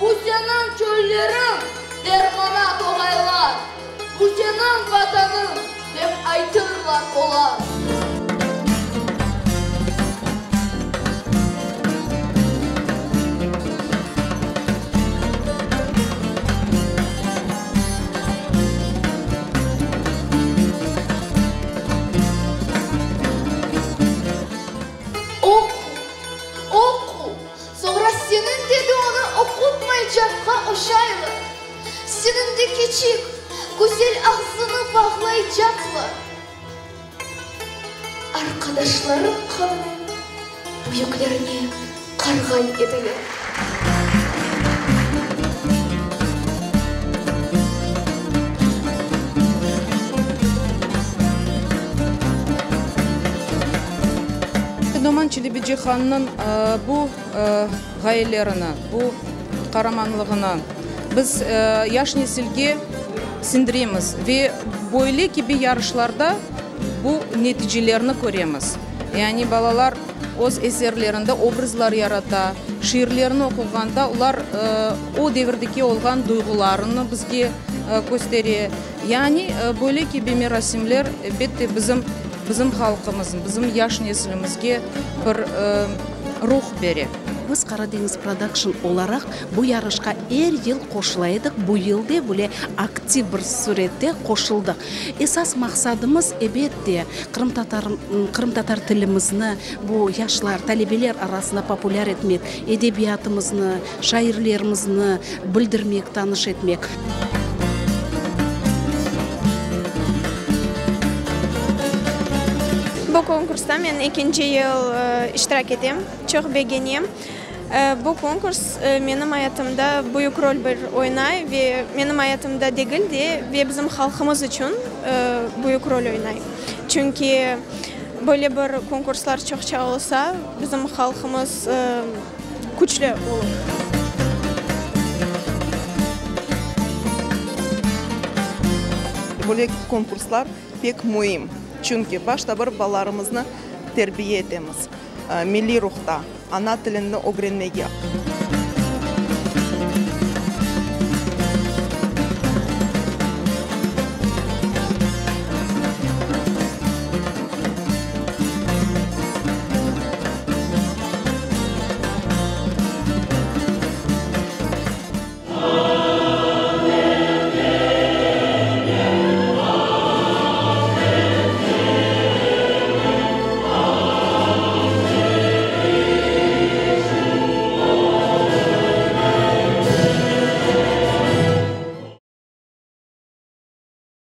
Bu seniñ çölleriñ, der maña toğaylar, Bu seniñ Vatanıñ, dep aytırlar olar. Oqu, oqu, soñra seniñ de de onı oqutmaycaqqa oşaylar, seniñ de kiçik, güzel ağzını bağlaycaqlar. Arqadaşlarım qanını büyüklerine qarğay ediler. Noman Çelebicihannıñ bu ğayelerini, bu qaramanlığını biz yaş nesilge siñdiremiz ve böyle kibi yarışlarda bu neticelerni köremiz. Yani balalar öz eserlerinde obrazlar yarata, şiirlerini oquğanda olar o devirdeki olğan duyğularını bizge köstere. Yani böyle kibi merasimler, elbette, bizim bizim halqımıznıñ, bizim yaş nesilimizge bir ruh bere. Biz Qaradeñiz Production olaraq bu yarışqa er yıl qoşula edik, bu yıl de böyle aktiv bir sürette qoşuldıq. Esas maqsadımız, ebet de, qırımtatar qırımtatar tilimizni bu yaşlar, talebeler arasında populâr etmek, edebiyatımıznı, şairlerimizni bildirmek, tanış etmek. Bu konkursta men ekinci yıl iştirak etem, çoq begenem. Bu konkurs menim ayatımda büyük rol bir oynay ve menim ayatımda degil de, ve bizim halqımız içün büyük rol oynay. Çünki böyle bir konkurslar çoqça olsa, bizim halqımız küçlü olur. Böyle konkurslar pek müim, çünki başta bir balalarımıznı terbiye etemiz milliy ruhta, ana tilini ögrenmege.